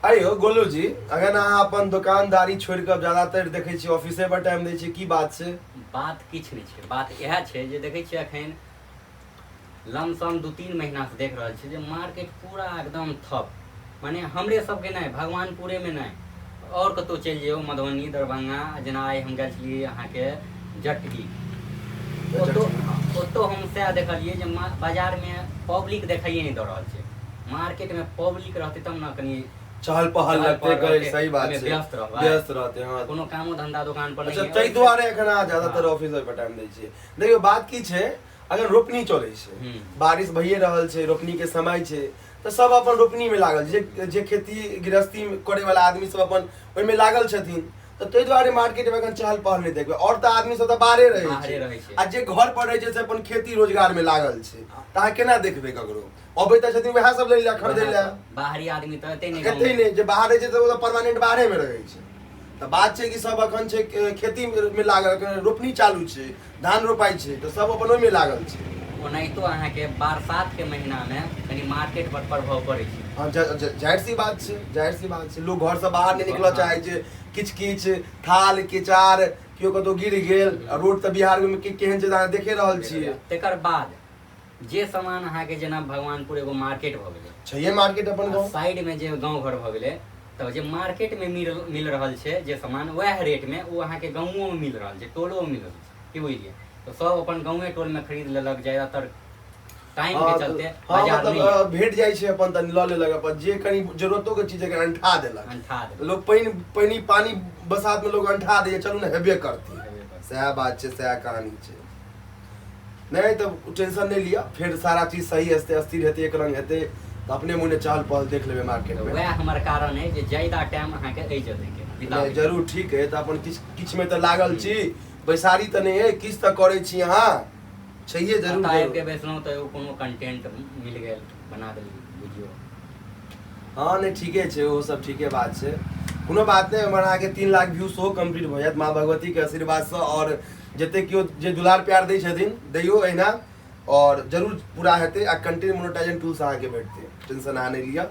अरे गोलू जी, अगर अहाँ अपन दोकानदारी छोड़ि कऽ ज्यादातर देखै छी ऑफिसे पर टाइम दै छी, की बात छै? बात किछु नहि छै, बात इएह छै जे देखै छियै एखन लमसम 2-3 महीनासँ देख रहल छी जे मार्केट पूरा एकदम ठप, माने हमरे सबके नहि, भगवानपुरेमे नहि, आओर कतहु चलि जइयौ, मधुबनी, दरभंगा, जेना आइ हम गेल छलियै अहाँके जटही, ओतौ ओतौ हम सएह देखलियै जे बाजारमे पब्लिक देखाइए नहि दऽ रहल छै। मार्केटमे पब्लिक रहतै तब ने कनि चहल पहल चहल लगतै, पहल कहै रहतै, सही बात ओहिमे छै, व्यस्त रहबै। व्यस्त रहतै, हँ। कोनो कामो धंधा दोकान पर अच्छा नहि। ताहि दुआरे एखन अहाँ ज्यादातर ऑफिस पर टाइम दै छियै। देखियौ बात की छै, अगर रोपनी चलै छै, बारिश भइए रहल छै, रोपनी के समय छै, तऽ सब अपन रोपनी मे लागल छै। जे जे खेती गृहस्थी करे वाला आदमी सब अपन ओहिमे लागल छथिन, तऽ ताहि दुआरे मार्केट मे एखन चहल पहल नहि देखबै। आओर तऽ आदमी सब तऽ बाहरे रहै बाहरे छै, रहै छै। आ जे घर पर रहै छै से अपन खेती रोजगार मे लागल छै, तऽ अहाँ केना देखबै? ककरो अबै तऽ छथिन वएह सब लै लए, खरीदै लए। बाहरी आदमी तऽ एते नहि, एते नहि, जे बाहर रहै छै तऽ ओ तऽ परमानेंट बाहरे मे रहै छै। तऽ बात छै कि सब एखन छै खेती मे लागल, एखन रोपनी चालू छै, धान रोपाइ छै, तऽ सब अपन ओहिमे लागल छै। ओनाहितो अहाँके बरसात के महीना मे कनि मार्केट पर प्रभाव पड़ै छै। हँ, जाहिर सी बात छै, जाहिर सी बात छै, लोग घर से बाहर नहि निकलऽ चाहै छै। किछु किछु थाल किचार, केओ कतहु गिर गेल, आ रोड तऽ बिहार मे केहन छै तऽ अहाँ देखे रहल छियै। तकर बाद जे सामान अहाँके जेना भगवानपुर एगो मार्केट भऽ गेलै, छैहे मार्केट अपन गाँव साइड मे जे गाँव घर भऽ गेलै, तऽ जे मार्केट मे मिल रहल छै जे सामान वएह रेट मे, ओ अहाँके गाँवो मे मिल रहल छै, टोलो मे मिल रहल छै, की बुझलियै? तऽ सब अपन गाँवे टोल मे खरीद लेलक ज्यादातर टाइम के चलते। बाजार मतलब नहि यऽ। भेट जाइ छै अपन तऽ लऽ लेलक अपन, जे कनि जरूरतो के चीज अगर अंठा देलक, अंठा देलक। लोग पानि पानि पानि बरसात मे लोग अंठा दैए, चलू ने हेबे करतै। हेबे करतै। सएह बात छै, सएह कहानी छै। नहि तऽ टेंशन नहि लिअ, फेर सारा चीज सही हेतै, स्थिर हेतै, एक रंग हेतै, तऽ अपने मुने चहल पहल देख लेबै मार्केट तऽ मे। वएह हमर कारण अइ जे ज्यादा टाइम अहाँके एहि जगहके नहि बिताबै। जरूर ठीक है, तऽ अपन किछु किछुमे तऽ लागल छी, बैसारी तऽ नहि अइ, किछु तऽ करै छी अहाँ, छैहे जरूर। एतऽ आबि जरूर के बैसलहुँ तऽ एगो कोनो कंटेंट मिल गेल, बना देलियै, बुझियौ। हँ, नहि ठीके छै, ओहो सब ठीके बात छै, कोनो बात नहि। हमर अहाँके 3 लाख व्यू सेहो कम्प्लीट भऽ जायत माँ भगवतीके आशीर्वादसँ, आओर जतेक केओ जे दुलार प्यार दै छथिन, दैयौ एहिना, आओर जरूर पूरा हेतै, आ कंटेंट मोनेटाइजेशन टूल्स अहाँके भेटतै, टेंशन अहाँ नहि लिअ।